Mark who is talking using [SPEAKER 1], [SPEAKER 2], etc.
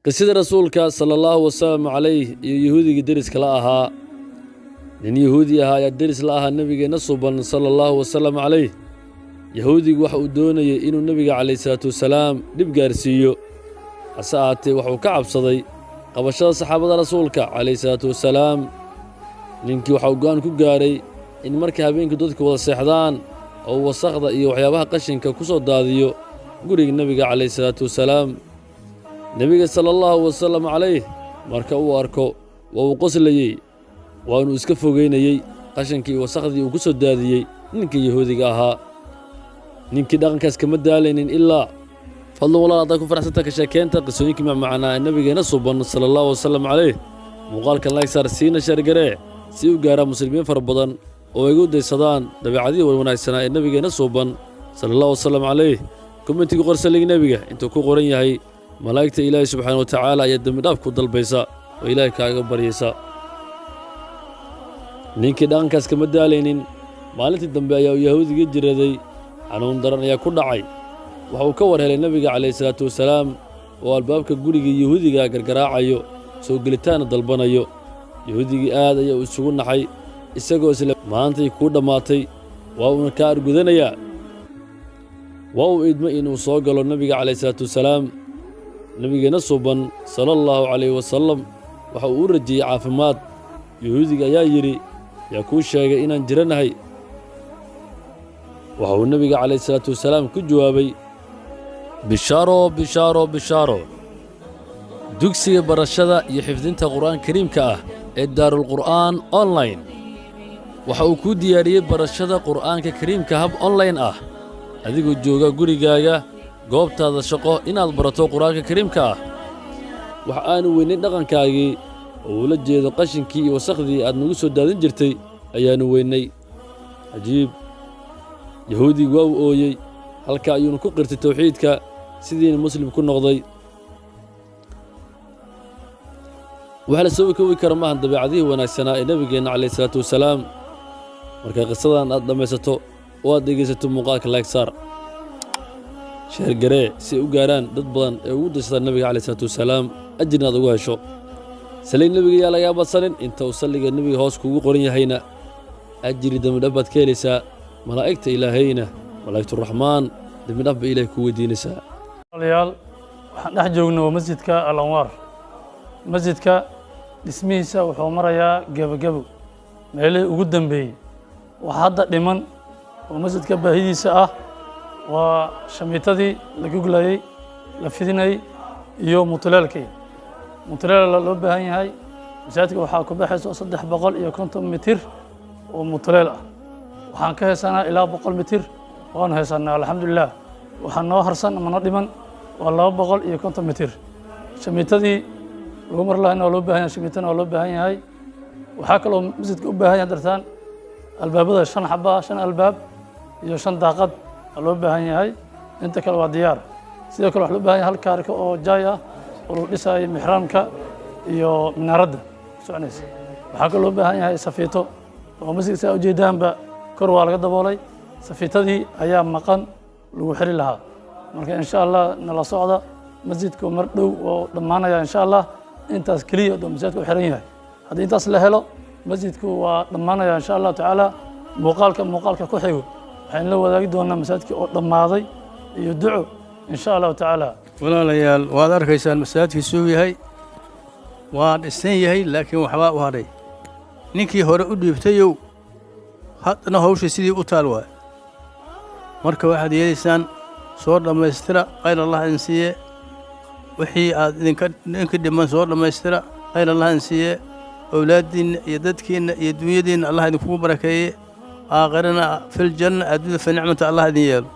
[SPEAKER 1] Qisada Rasuulka sala allahu wasalam calayh iyo yahuudigii deriska la ahaa. Nin yahuudi ahaa ayaa deris la ahaa Nebigeenna suban sala allahu wasalam calayh. Yahuudigu waxa uu doonayey inuu Nebiga calayhi salaatu wasalaam dhib gaarsiiyo, hase ahaatee waxuu ka cabsaday qabashada saxaabada Rasuulka calayhi salaatu wasalaam. Ninkii waxauu go'aan ku gaadhay in marka habeenkii dadku wada seexdaan oo uu wasakhda iyo waxyaabaha qashinka ku soo daadiyo guriga Nebiga calayhi salaatu wasalaam. Nebiga sala allahu wasalam calayh marka uu arko waa uu qoslayey, waanuu iska fogaynayey qashankii iyo wasakhdii uu ku soo daadiyey ninkii yahuudiga ahaa. Ninkii dhaqankaas kama daalaynin ilaa. Fadlan walaal, haddaad ku faraxsanta ka sheekeynta qisooyinkii macmacanaa ee Nebigeenna suban sala allahu wasalam calayh, muuqaalkan like saar, siina share garee si u gaaraan muslimiin fara badan oo ay ugu daysadaan dabeecadihii wanaagsanaa ee Nebigeenna suuban sala allahu wasalam calayh. Commentiga qor salliga Nebiga intuu ku qoran yahay. Malaa'igta Ilaahay subxaana wa tacaala ayaa dembi dhaaf ku dalbaysa oo Ilaahay kaaga baryaysa. Ninkii dhaqankaas kama daalaynin. Maalintii dambe ayaa uu yahuudigii jiraday, xanuun daran ayaa ku dhacay. Waxa uu ka war helay Nebiga calayhi salaatu wasalaam oo albaabka gurigii yahuudiga gargaraacayo, soo gelitaanna dalbanayo. Yahuudigii aad ayaa uu isugu naxay, isagoo isle maantay kuu dhammaatay, waa uuna kaa argudanayaa. Waa uu idmay inuu soo galo Nebiga calayhi salaatu wasalaam. Nebigeenna suban sala allahu calayhi wasalam waxa uu u rajeeyey caafimaad. Yahuudiga ayaa yidhi: "Yaa kuu sheegay inaan jiranahay?" Waxa uu Nebiga calayhi salaatu wasalaam ku jawaabay: Bishaaro, bishaaro, bishaaro! Dugsiga barashada iyo xifdinta Qur'aanka Kariimka ah ee Daarulqur'aan Online waxa uu kuu diyaariyey barashada Qur'aanka Kariimka hab online ah, adigoo jooga gurigaaga, goobtaada shaqo, inaad barato Qur'aanka Kariimka ah. Waxa aanu weynay dhaqankaagii, oo ula jeedo qashinkii iyo wasakhdii aad nagu soo daadin jirtay ayaannu weynay. Cajiib! Yahuudigu waa uu ooyey, halka ayuuna ku qirtay tawxiidka, sidiina muslim ku noqday. Wax la soo koobi kara maahan dabeecadihii wanaagsanaa ee Nebigeenna calayhi salaatu wasalaam. Marka qisadan aad dhammaysato oo aad dhegaysato, muuqaalka like saar, share garee si ay u gaaraan dad badan ee ugu daysadaan Nebiga calayhi salaatu wasalaam, ajirna aad ugu hesho. Sallig Nebiga yaa lagaa badsanin. Inta uu salliga Nebiga hoos kugu qoran yahayna, ajiri dembidhaf baad ka helaysaa. Malaa'igta Ilaahayna, malaa'igturaxmaan, dembidhaf bay Ilahay kuu weydiinaysaa.
[SPEAKER 2] Walaalayaal, waxaan dhex joogno waa masjidka Al Anwaar. Masjidka dhismihiisa wuxuu marayaa gebagebo, meelihii ugu dambeeyey. Waxaa hadda dhiman oo masjidka baahidiisa ah waa shamiitadii la guglayey, la fidinayey, iyo mutuleelkii. Mutuleel loo baahan yahay masaajidka waxaa ku baxayso 350 mitir oo mutuleel ah. Waxaan ka haysanaa ilaa 100 mitir, waanu haysanaa, alxamdulilah. Waxaa noo harsan ama noo dhiman waa 250 mitir. Shamiitadii lagu mar lahayna waa loo baahan yahay, shamiitana waa loo baahan yahay. Waxaa kaloo masjidka u baahan yahay dartaan albaabada, shan xaba, shan albaab iyo shan daaqad waa loo baahan yahay. Inta kale waa diyaar. Sidoo kale waxaa loo baahan yahay hal kaarika oo jaay ah oo lagu dhisaayo mixraamka iyo minaaradda soconaysa. Waxaa kaloo loo baahan yahay safiito, oo masjidka saa ujeedaanba kor waa laga daboolay, safiitadii ayaa maqan lagu xiri lahaa. Marka insha Allah nala socda, masjidku mar dhow oo dhammaanaya insha Allah. Intaas keliya oo masaajidka u xiran yahay, haddii intaas la helo, masjidku waa dhammaanaya insha Allahu tacaala. Muuqaalka muuqaalka ku xigo waxaynu la wadaagi doonaa masaajidkii oo dhammaaday iyo duco insha Allahu tacaala.
[SPEAKER 3] Walaalayaal, waad arkaysaan masaajidkiisuu yahay. Waa dhisan yahay, laakiin waxbaa u hadhay. Ninkii hore u dhiibtayow, haddana hawshii sidii u taal waay. Marka waxaad yeelaysaan, soo dhammaystira. Khayr Allah idin siiye. Wixii aad idinka ninkii dhiman soo dhammaystira. Khayr Allah idin siiye. Owlaaddiinna iyo dadkiinna iyo dunyadiinna Allah idinkugu barakeeye. Aakhirana filjanna, adduunya fa nicmata Allah idin yeelo.